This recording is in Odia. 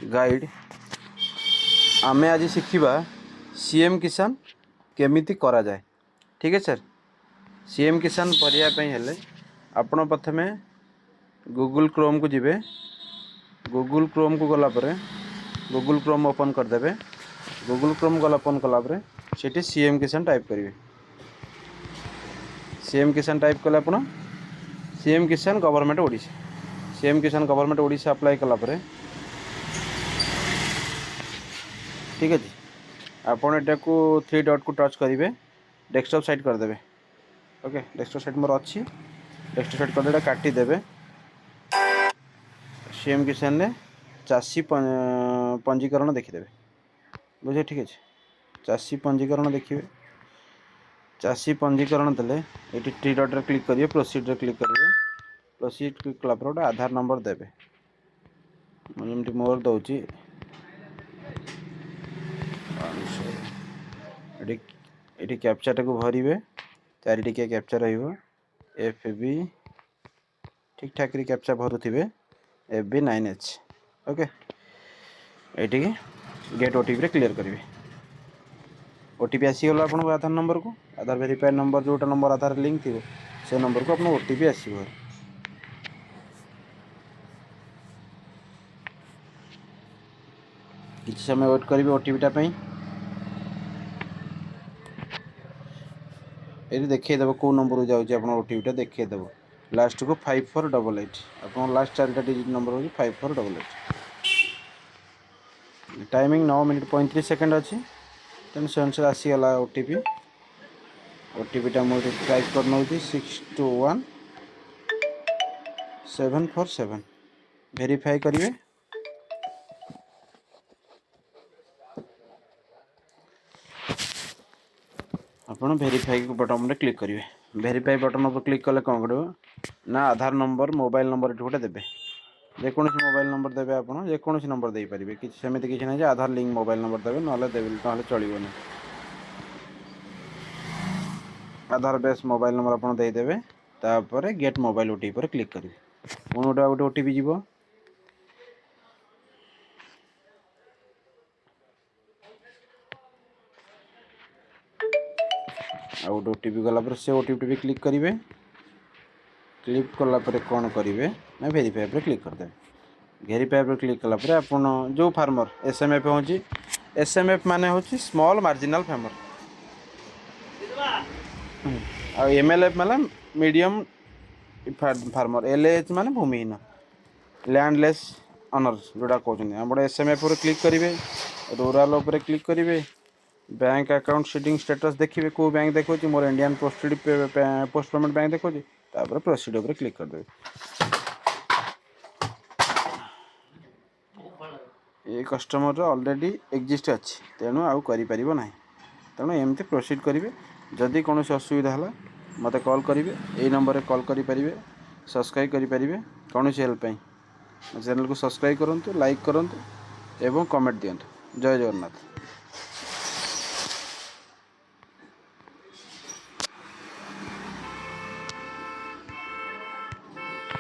ଗାଇଡ଼। ଆମେ ଆଜି ଶିଖିବା ସିଏମ୍ କିଷାନ କେମିତି କରାଯାଏ। ଠିକ୍ ଅଛି ସାର୍। ସିଏମ୍ କିଷାନ ଭରିବା ପାଇଁ ହେଲେ ଆପଣ ପ୍ରଥମେ ଗୁଗୁଲ୍ କ୍ରୋମ୍କୁ ଯିବେ। ଗୁଗୁଲ୍ କ୍ରୋମ୍କୁ ଗଲା ପରେ ଗୁଗୁଲ୍ କ୍ରୋମ୍ ଓପନ୍ କରିଦେବେ। ଗୁଗୁଲ୍ କ୍ରୋମ୍ ଗଲା ଓପନ୍ କଲା ପରେ ସେଠି ସିଏମ୍ କିଷାନ ଟାଇପ୍ କରିବେ। ସିଏମ୍ କିଷାନ ଟାଇପ୍ କଲେ ଆପଣ CM Kisan government Odisha, CM Kisan government Odisha apply କଲା ପରେ, ଠିକ୍ ଅଛି, ଆପଣ ଏଟାକୁ ଥ୍ରୀ ଡଟ୍କୁ ଟଚ୍ କରିବେ, ଡେସ୍କଟପ୍ ସାଇଟ୍ କରିଦେବେ। ଓକେ, ଡେସ୍କଟପ୍ ସାଇଟ୍ ମୋର ଅଛି। ଡେସ୍କଟପ୍ ସାଇଟ୍ କରିଦେବେ, ଏଇଟା କାଟିଦେବେ। ସିଏମ୍ କିଷାନରେ ଚାଷୀ ପଞ୍ଜୀକରଣ ଦେଖିଦେବେ, ବୁଝିଲେ? ଠିକ୍ ଅଛି, ଚାଷୀ ପଞ୍ଜୀକରଣ ଦେଖିବେ। ଚାଷୀ ପଞ୍ଜୀକରଣ ଦେଲେ ଏଠି ଥ୍ରୀ ଡଟ୍ରେ କ୍ଲିକ୍ କରିବେ, ପ୍ରୋସିଡ଼୍ରେ କ୍ଲିକ୍ କରିବେ। ପ୍ରୋସିଡ଼ କ୍ଲିକ୍ କଲା ପରେ ଗୋଟେ ଆଧାର ନମ୍ବର ଦେବେ। ମୁଁ ଯେମିତି ମୋର ଦେଉଛି। ଏଠି କ୍ୟାପଚାଟାକୁ ଭରିବେ। ଚାରି ଟିକିଆ କ୍ୟାପଚା ରହିବ, ଏଫ୍ ବି। ଠିକ୍ ଠାକ୍ କରି କ୍ୟାପଚା ଭରୁଥିବେ, FB9H। Okay, ଏଇଠିକି ଗେଟ୍ ଓଟିପିରେ କ୍ଲିୟର୍ କରିବେ। ଓଟିପି ଆସିଗଲା ଆପଣଙ୍କ ଆଧାର ନମ୍ବରକୁ। ଆଧାର ଭେରିଫାଏ ନମ୍ବର, ଯେଉଁଟା ନମ୍ବର ଆଧାର ଲିଙ୍କ୍ ଥିବ, ସେ ନମ୍ବରକୁ ଆପଣଙ୍କ ଓଟିପି ଆସିବ। କିଛି ସମୟ ୱେଟ୍ କରିବେ ଓଟିପିଟା ପାଇଁ। ଏଇଠି ଦେଖେଇଦେବ କେଉଁ ନମ୍ବରକୁ ଯାଉଛି ଆପଣ ଓଟିପିଟା ଦେଖେଇଦେବ। ଲାଷ୍ଟକୁ 5488। ଆପଣଙ୍କ ଲାଷ୍ଟ ଚାରିଟା ଡିଜିଟ୍ ନମ୍ବର ହେଉଛି 5488। ଟାଇମିଂ 9 ମିନିଟ୍ 35 ସେକେଣ୍ଡ ଅଛି। ତେଣୁ ସେ ଅନୁସାରେ ଆସିଗଲା ଓଟିପି। ଓଟିପିଟା ମୁଁ ଏଠି ଟାଇପ୍ କରିନେଉଛି, 621747। ଭେରିଫାଏ କରିବେ। ଆପଣ ଭେରିଫାଇ ବଟନ୍ରେ କ୍ଲିକ୍ କରିବେ। ଭେରିଫାଇ ବଟନ୍ ଉପରେ କ୍ଲିକ୍ କଲେ କ'ଣ କରିବ ନା, ଆଧାର ନମ୍ବର, ମୋବାଇଲ୍ ନମ୍ବର ଏଠି ଗୋଟେ ଦେବେ। ଯେକୌଣସି ମୋବାଇଲ୍ ନମ୍ବର ଦେବେ ଆପଣ, ଯେକୌଣସି ନମ୍ବର ଦେଇପାରିବେ। କିଛି ସେମିତି କିଛି ନାହିଁ ଯେ ଆଧାର ଲିଙ୍କ୍ ମୋବାଇଲ୍ ନମ୍ବର ଦେବେ, ନହେଲେ ଦେବେ, ନହେଲେ ଚଳିବନି। ଆଧାର ବେସ୍ ମୋବାଇଲ୍ ନମ୍ବର ଆପଣ ଦେଇଦେବେ। ତାପରେ ଗେଟ୍ ମୋବାଇଲ୍ ଓଟିପି ଉପରେ କ୍ଲିକ୍ କରିବେ। ପୁଣି ଗୋଟେ ଆଉ ଗୋଟେ ଓଟିପି ଯିବ। ଆଉ ଗୋଟେ ଓଟିପି ଗଲା ପରେ ସେ ଓଟିପି ବି କ୍ଲିକ୍ କରିବେ। କ୍ଲିକ୍ କଲା ପରେ କ'ଣ କରିବେ ନା, ଭେରିଫାଏ ଉପରେ କ୍ଲିକ୍ କରିଦେବେ। ଭେରିଫାଏ ଉପରେ କ୍ଲିକ୍ କଲା ପରେ ଆପଣ ଯେଉଁ ଫାର୍ମର ଏସ୍ଏମ୍ଏଫ୍ ହେଉଛି, ଏସ୍ଏମ୍ଏଫ୍ ମାନେ ହେଉଛି ସ୍ମଲ୍ ମାର୍ଜିନାଲ୍ ଫାର୍ମର, ଆଉ ଏମ୍ଏଲ୍ଏଫ୍ ମାନେ ମିଡ଼ିୟମ୍ ଫାର୍ମର, ଏଲ୍ଏଚ୍ ମାନେ ଭୂମିହୀନ, ଲ୍ୟାଣ୍ଡଲେସ୍ ଅନର୍ ଯେଉଁଟା କହୁଛନ୍ତି। ଆପଣ ଏସ୍ଏମ୍ଏଫ୍ ଉପରେ କ୍ଲିକ୍ କରିବେ, ରୁରାଲ୍ ଉପରେ କ୍ଲିକ୍ କରିବେ, ବ୍ୟାଙ୍କ ଆକାଉଣ୍ଟ ସିଡ଼ିଂ ଷ୍ଟାଟସ୍ ଦେଖିବେ, କେଉଁ ବ୍ୟାଙ୍କ ଦେଖାଉଛି। ମୋର ଇଣ୍ଡିଆନ୍ ପୋଷ୍ଟ ପେମେଣ୍ଟ ବ୍ୟାଙ୍କ ଦେଖାଉଛି। ତାପରେ ପ୍ରୋସିଡ଼ ଉପରେ କ୍ଲିକ୍ କରିଦେବେ। ଏ କଷ୍ଟମରର ଅଲରେଡ଼ି ଏକ୍ଜିଷ୍ଟ ଅଛି, ତେଣୁ ଆଉ କରିପାରିବ ନାହିଁ। ତେଣୁ ଏମିତି ପ୍ରୋସିଡ଼ କରିବେ। ଯଦି କୌଣସି ଅସୁବିଧା ହେଲା, ମୋତେ କଲ୍ କରିବେ। ଏଇ ନମ୍ବରରେ କଲ୍ କରିପାରିବେ, ସବସ୍କ୍ରାଇବ୍ କରିପାରିବେ। କୌଣସି ହେଲ୍ପ ପାଇଁ ଚ୍ୟାନେଲକୁ ସବସ୍କ୍ରାଇବ୍ କରନ୍ତୁ, ଲାଇକ୍ କରନ୍ତୁ ଏବଂ କମେଣ୍ଟ ଦିଅନ୍ତୁ। ଜୟ ଜଗନ୍ନାଥ।